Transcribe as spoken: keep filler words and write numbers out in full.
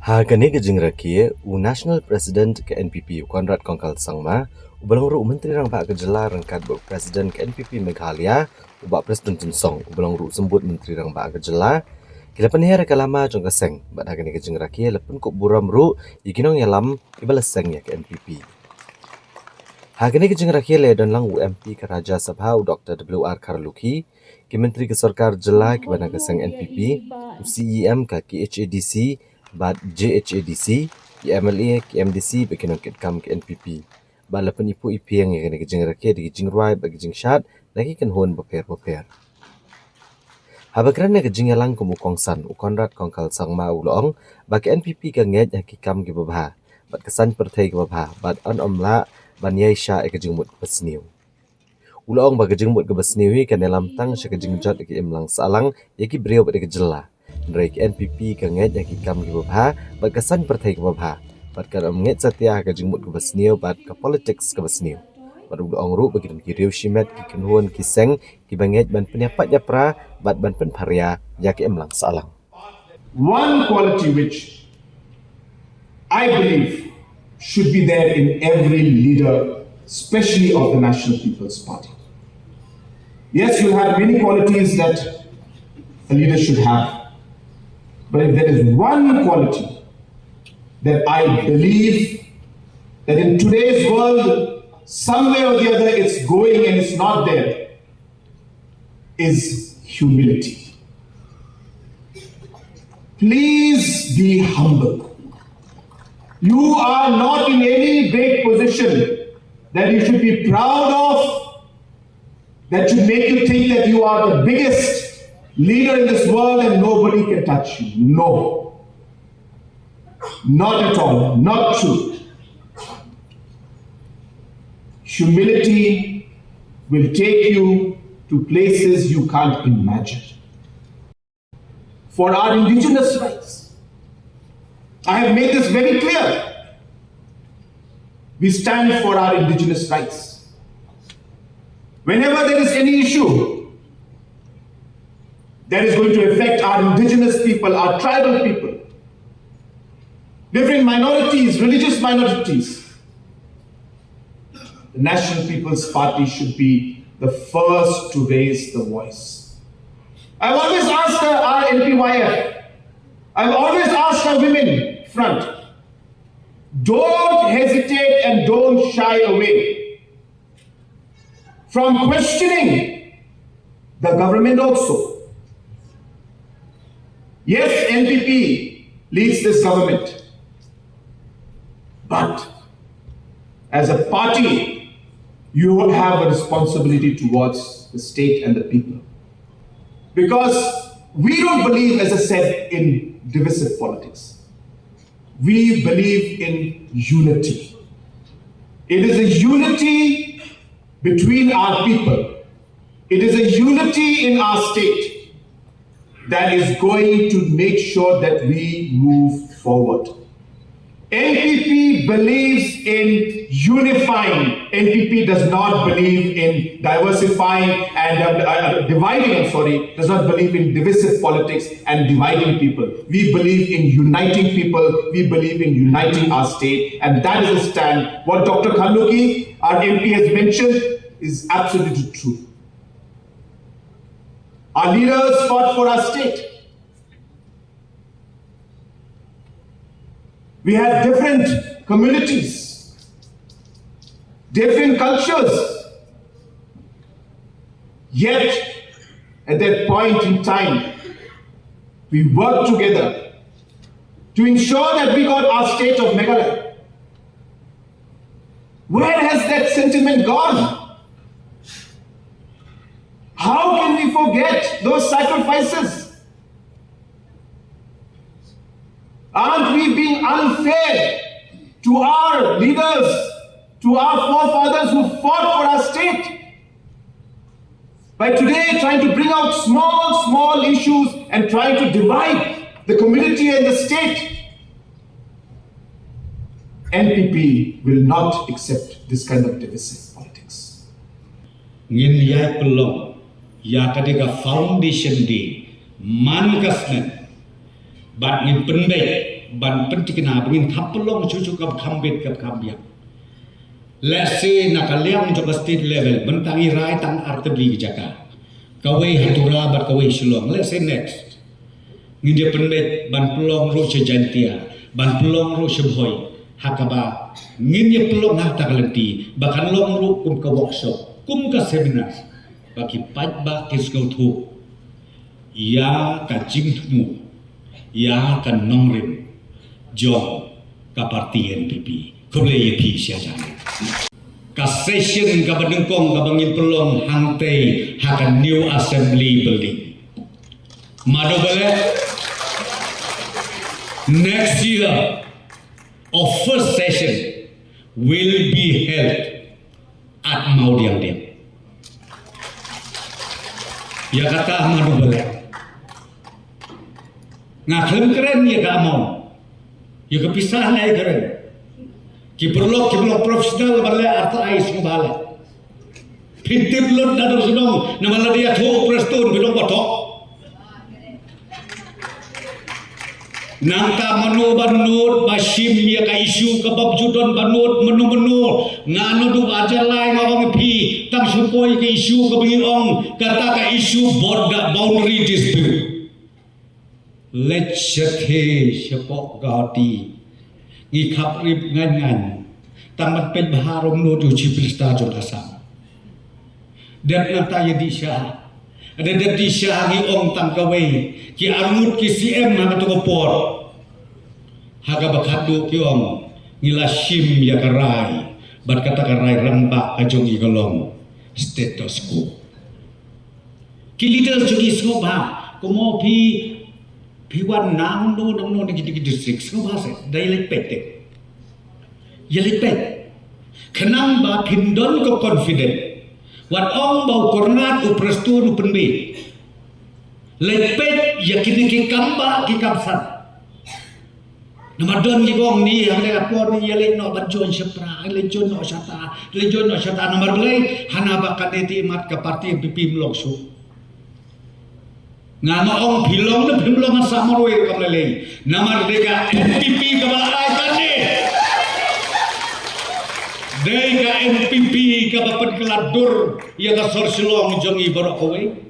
Ha kane ka jingrakhe, u National President ka N P P, u Conrad Kongkal Sangma, uba long ruh u Myntri Rangbah ka Jylla ryngkat bad u President ka N P P Meghalaya, u Bah Prestone Tynsong, uba long ruh u Symbud Myntri Rangbah ka Jylla, ki la pynher ïa ka lama jong ka seng, bad ha kane ka jingrakhe la pynkup burom ruh ïa ki nongïalam kiba la seng ïa ka N P P. Ha kane ka jingrakhe la ïadon lang u M P ka Rajya Sabha, u Doctor W R Kharlukhi, ki Myntri ka Sorkar Jylla kiba na ka seng N P P, u C E M ka K H A D C bad J H A D C, ki M L A, ki M D C bad ki nongkitkam ka N P P. Bad la pynïapoh ïaphieng ïa kane ka jingrakhe da ki jingrwai bad ki jingshad na ki kynhun bapher bapher. Haba kren ha ka jingïalang kum u kongsan, u Conrad Kongkal Sangma u la ong ba ka N P P ka ngeit ha ki kam kiba bha bad ka saiñ pyrthei kaba bha, bad yn ym lah ban ïaishah ïa ka jingmut kaba sniew. U la ong ba ka jingmut kaba sniew hi kan ïalam tang sha ka jingjot ïa ka imlang sahlang ïa ki briew bad ïa ka jylla. Hynrei ka N P P ka ngeit ha ki kam kiba bha bad ka saiñ pyrthei kaba bha, bad kan ym ngeit satia ha ka jingmut kaba sniew bad ka politics kaba sniew. Bad u la ong ruh ba ki don ki riew shimet, ki kynhun, ki seng kiba ngeit ban pynïapait ïapra bad ban pynpharia ïa ka imlang sahlang. One quality which I believe should be there in every leader, especially of the National People's Party. Yes, you have many qualities that a leader should have. But if there is one quality that I believe that in today's world, somewhere or the other, it's going and it's not there, is humility. Please be humble. You are not in any big position that you should be proud of, that should make you think that you are the biggest leader in this world and nobody can touch you. No. Not at all. Not true. Humility will take you to places you can't imagine. For our indigenous rights, I have made this very clear. We stand for our indigenous rights. Whenever there is any issue that is going to affect our indigenous people, our tribal people, different minorities, religious minorities, the National People's Party should be the first to raise the voice. I've always asked the, our N P Y F, I've always asked our women front, don't hesitate and don't shy away from questioning the government also. Yes, N P P leads this government, but as a party, you have a responsibility towards the state and the people. Because we don't believe, as I said, in divisive politics. We believe in unity. It is a unity between our people. It is a unity in our state that is going to make sure that we move forward. N P P believes in unifying. N P P does not believe in diversifying and uh, uh, dividing, I'm sorry, does not believe in divisive politics and dividing people. We believe in uniting people. We believe in uniting our state. And that is the stand. What Doctor Kharlukhi, our M P, has mentioned is absolutely true. Our leaders fought for our state. We had different communities, different cultures. Yet, at that point in time, we worked together to ensure that we got our state of Meghalaya. Where has that sentiment gone? How can we forget those sacrifices? Aren't we being unfair to our leaders, to our forefathers who fought for our state? By today trying to bring out small, small issues and trying to divide the community and the state. N P P will not accept this kind of divisive politics. Ngin ïai pynlong ïa kane ka Foundation Day man ka snem bad ngin pynbeit Ban pyntikna ba ngin kham pynlong shuh shuh kaba kham bit kaba kham biang. Lehse na ka liang jong ka state level mynta ngi rai tang artylli ki jaka. Kawei ha Tura bad kawei Shillong. Lehse next ngin ïa pynbeit ban pynlong ruh sha Jaintia, ban pynlong ruh sha Bhoi. Ha kaba ngin ïa pynlong ha kata ka lynti ba kan long ruh kum ka workshop, kum ka seminar, ba ki paidbah kin sngewthuh ïa ka jingthmu, ïa ka nongrim jong ka party N P P. Khublei ïa phi sha jan. Ka session kaba nyngkong kaba ngin pynlong hangtei ha ka New Assembly Building. Mano ba leh, next year our first session will be held at Mawdiangdiang. Ïa kata mano ba leh. Nga khlem kren ïa ka amount. Ïa ka pisa nga ïa kren. Ki paralok kiba long professional ba leh arta ai sngewbha leh. Phi tip lut da dong shnong namar lada ïathuh u Prestone phi long ba thok. Nangta mano ba nud ba shim ïa ka issue kaba ju don ba nud mano mano. Nga naduh ba jalai nga ong ïa phi tang shu poi ka issue kaba ngi ong kata ka issue border boundary dispute. Leit shathie shapoh Guwahati. Ngi khap rip ngain ngain. Tang ban peit bha ruh mano u Chief Minister jong ka Assam. Dep nangta ïa dih sha. Ada dep dih sha ngi ong tang kawei. Ki arngut ki C M ha kato ka por. Ha kaba khatduh ki ong ngi la shim ïa ka rai. Bad kata ka rai rangbah ka jong ngi ka long status quo. Ki leader jong ngi sngewbha, kumno phi, phi wan nangno nangno na ki, ki district sngewbha se, da ïaleit peit te. Ïaleit peit. Khnang ba phin don ka confident. Wat ong ba u Conrad u Prestone u pynbeit. Leit peit ïa kine ki kam ba ki kam san. Namar don ki ong ni ha ka por ni ïaleit noh ban join shapra, ïaleit join noh shata, ïaleit join noh shata namar balei hana ba kane te mat ka party N P P ym long shuh. Nga nga ong phi long ne phim long ha Samarwei kam lei. Namar dei ka N P P kaba la ai kane. Dei ka N P P kaba pynkylla dur ïa ka sor Shillong jong ngi baroh kawei.